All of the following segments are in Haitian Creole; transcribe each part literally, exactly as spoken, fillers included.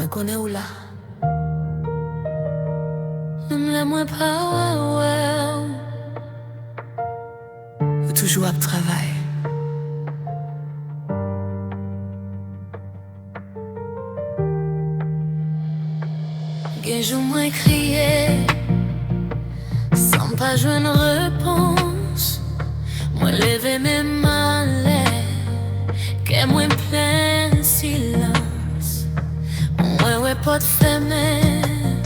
Konnen ou la. Menm lè mwen pa wè, wè w, ou toujou ap travay. Gen jou mwen kriye san m pa jwenn repons. Mwen leve men m anlè, kè mwen plen silans. Mwen wè pòt fèmen,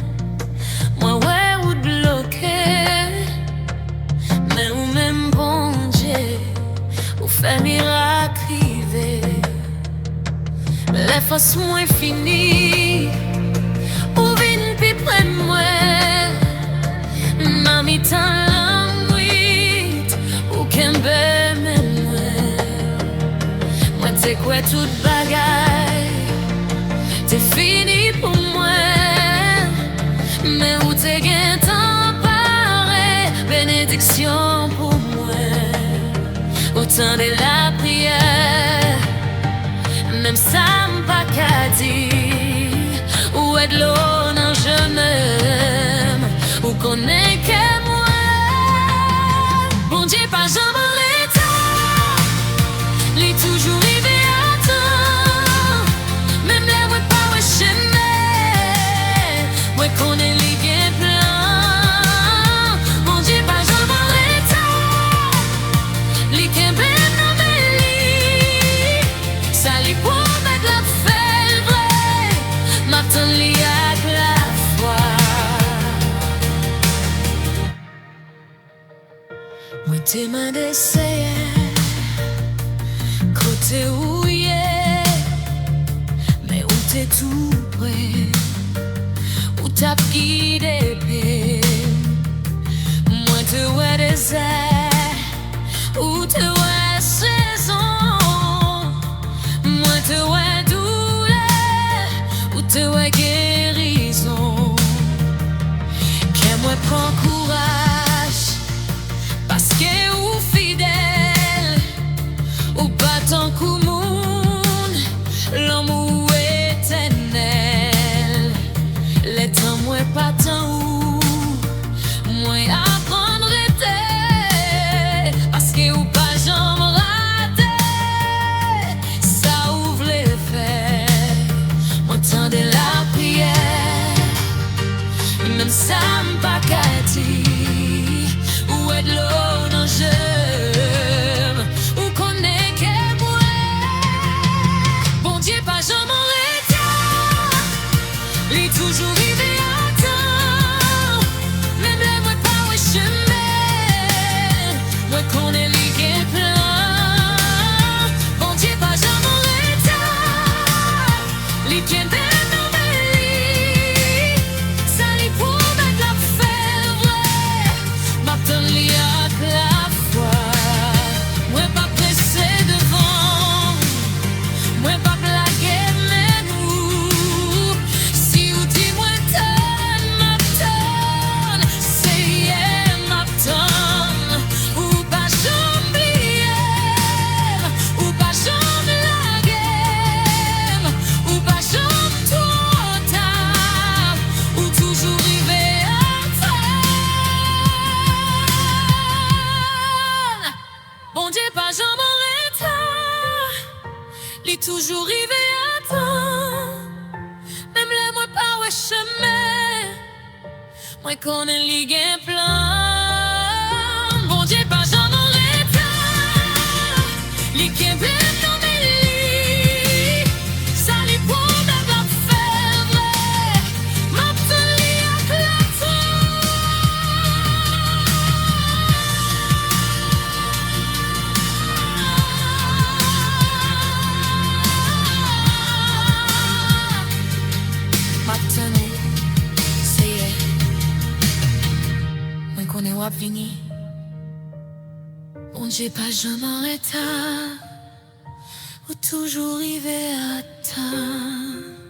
mwen wè wout bloke. Men ou menm, Bondye, ou fè mirak rive. Lè fòs mwen fini, ou vin pi pre mwen. Nan mitan lannwit, ou kenbe men mwen. Mwen te kwè tout bagay te fini pou mwen, men ou te gentan pare benediksyon pou mwen. Ou tande lapriyè, menm sa m pa ka di. Ou wè dlo nan je m, ou konnen kè mwen. Bondye pa janm an reta, li toujou rive a tan. Menm lè mwen pa wè chemen, mwen konnen li gen plan. Bondye pa janm an reta, li kenbe m nan men li. Sa li pwomèt, l ap fè l vre. M ap tann li ak lafwa. Mwen te mande, Seyè, kote ou ye? Men ou te tou pre. Ou t ap gide pye m. Mwen te wè dezè, ou te wè sezon. Mwen te wè doulè, ou te wè gerizon. Kè mwen pran kouraj, paske ou fidèl. Ou pa tankou moun, lanmou ou etènèl. Lè tan mwen pa tan ou, mwen aprann rete, paske ou pa janm rate sa ou vle fè. Mwen tande lapriyè, menm sa m pa ka di. Ou wè dlo nan je m, ou konnen kè mwen. Bondye pa janm an reta, li toujou rive a tan. Menm lè mwen pa wè chemen, mwen konnen li gen plan. Bondye pa janm an reta, li kenbe m nan men li. Sa li pwomèt, l ap fè l vre. M ap tann li ak lafwa. Mwen p ap prese devan, mwen p ap lage men ou. Si ou di mwen tann, m ap tann. Seyè, m ap tann. Ou pa janm bliye m, ou pa janm lage m, ou pa janm twò ta. Ou toujou rive a tan. Bondye pa janm an reta, li toujou rive a tan. Menm lè mwen pa wè chemen, mwen konnen li gen plan. Bondye pa janm an reta, li kenbe m nan men li. Sa li pwomèt, l ap fè l vre. M ap tann li ak lafwa. M ap tann ou, Seyè. Mwen konnen w ap vini. Bondye pa janm an reta. Ou toujou rive a tan.